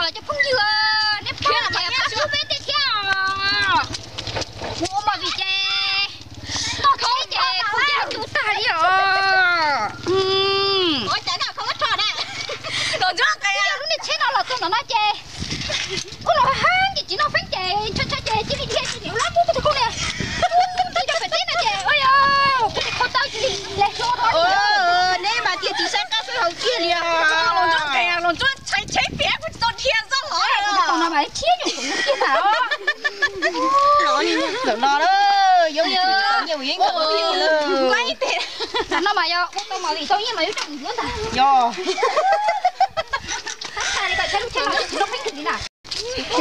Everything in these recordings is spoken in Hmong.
Cov phooj ywg, nej pom ces pab hlub peb thiab thiab os. Mus ua mos vim ces toj kheb ces kuv cia li tu tag li os. Ib yam lub niag tsheb no los txog ntawm no ces kuv los hab ces tsis noj feeb ces ntshaw ntshaw ces cia li dhia tsis dim lab mub kuv tus koj niag ntawd cov pem teb no ces ua yog kuv tus kho taw cia li le hlo rau. Neb mas tias tsis saib qab saib hau kiag li os. Los ntsuab qes los ntsuab tshais tsheb piav kuv tsis tau dhia txog los. Tus no mas thiab yus kuv kiag mas os. Ntawm no, ntawm no mas yog ua tau mas vim tau nyiaj mas yuav coj mus yuav ntag. Yog.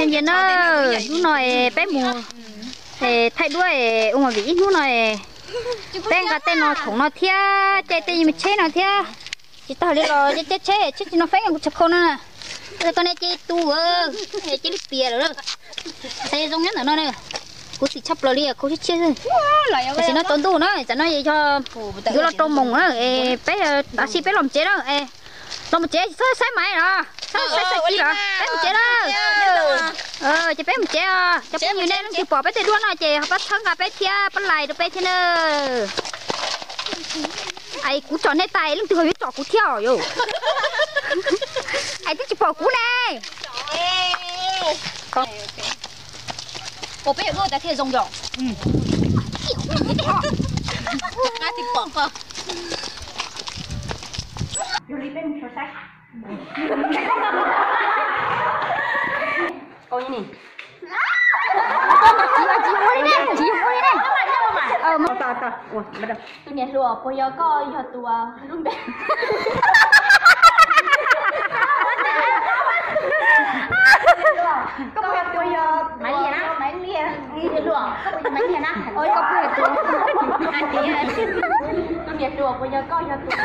Nce na, hnub no es peb mus thaij duab es ua mos vim ib hnub no es peb nqa tej no khoom no thiab caij tej me tsheb no thiab. Tsis tag li los caij tsheb tsheb tsis noj feeb kuv tsis kho no na. Koj nej cia li tu, cia li piav lawm. Xav zoo nyob ntawm no na, kuv xim tshaj plaws li khau tshiab tshiab xwb. Tam sim no tsaus ntuj na, tam no yog yuav los rau moos na, peb tav si peb los tsev na. Los mus tsev txhob saib maiv los, txhob saib txoj ci los, peb mus tsev na. Ces peb mus tsev os, cov phooj ywg nej leej twg pom peb tej duab no ces ho pab txhawb nqa peb thiab pab like rau peb thiab na. Ais kuv tsom nej tas leej twg ho yuav tsom kuv thiab os yom. Ais twb tsis pom kuv ne. Ua peb yog ua tas thiaj zoo yom. Tsis pom koj. Yog li peb mus saib. Tsis ua li ne, tsis ua li ne. Tus niam hluas puas yog koj yog tus lub npe? Koj puas yog tus Maiv Liag na? Niam hluas, koj puas yog Maiv Liag na? Koj puas yog tus, tus niam hluas puas yog koj yog tus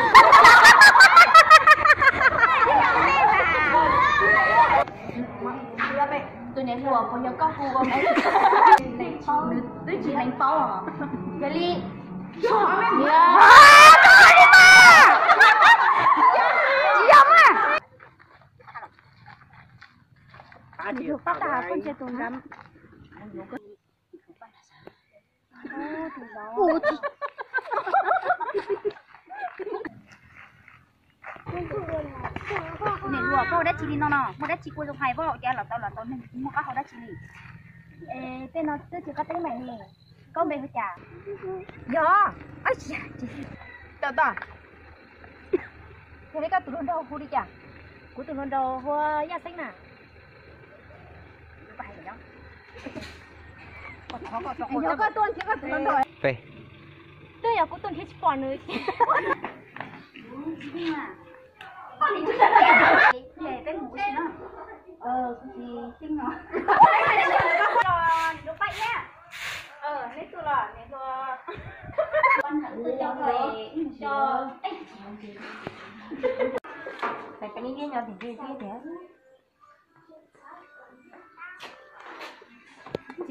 Tus niam hluas puas yog koj hu ua Maiv Liag? Nws twb tsis lees paub os. Yog li, tsis yog mas. Yus pab tas koj ntsia tus nrad. Niam hluas, koj ua dab tsi li no no? Muaj dab tsi kua zoo hais, voj hauv cas los tau los tau neeg, muaj qab hau dab tsi li? Es tej no twb tsis qab teeb meem li. Koj npe hu cas? Yog, tab sis, tab sis, yog li koj tus hluas nraug hu li cas? Kuv tus hluas nraug hu ua Yaj Xeeb na. Yog koj tuaj nrhiav koj tus hluas nraug. Twb yog kuv tuaj nrhiav tsis pom nws.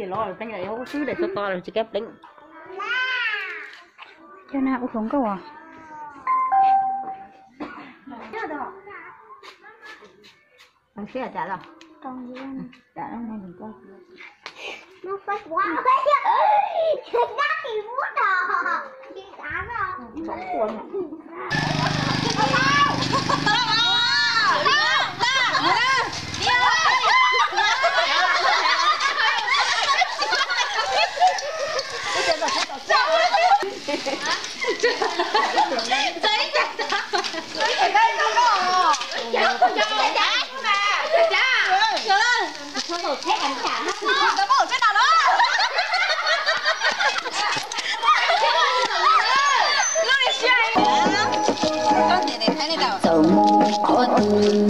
Ces los pleev hauv xwb, daim txog to los tsis kav pleev. Cov na ua hluas nkauj os. Siab cas los? Txawm muaj qhov twg,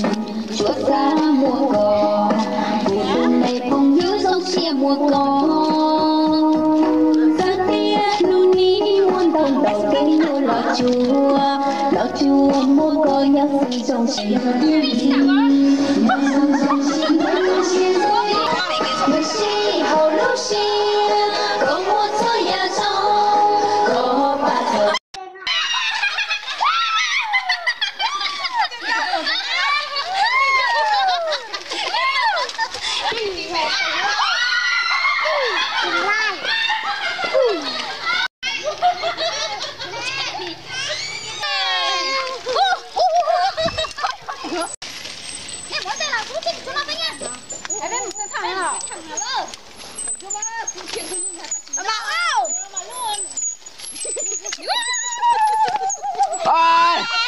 tshuav xav muaj koj, kuv tus me phooj ywg zoo siab muaj koj. Xav tias hnub nij muaj ntau ntau kev nyuaj los tsuav, los tsuav muaj koj nyob xwb zoo siab. Nyob xwb zoo siab, nyob siab zoo siab, nyob sib haum lub siab, koj muaj txhua yam zoo, koj pab txhua Ai.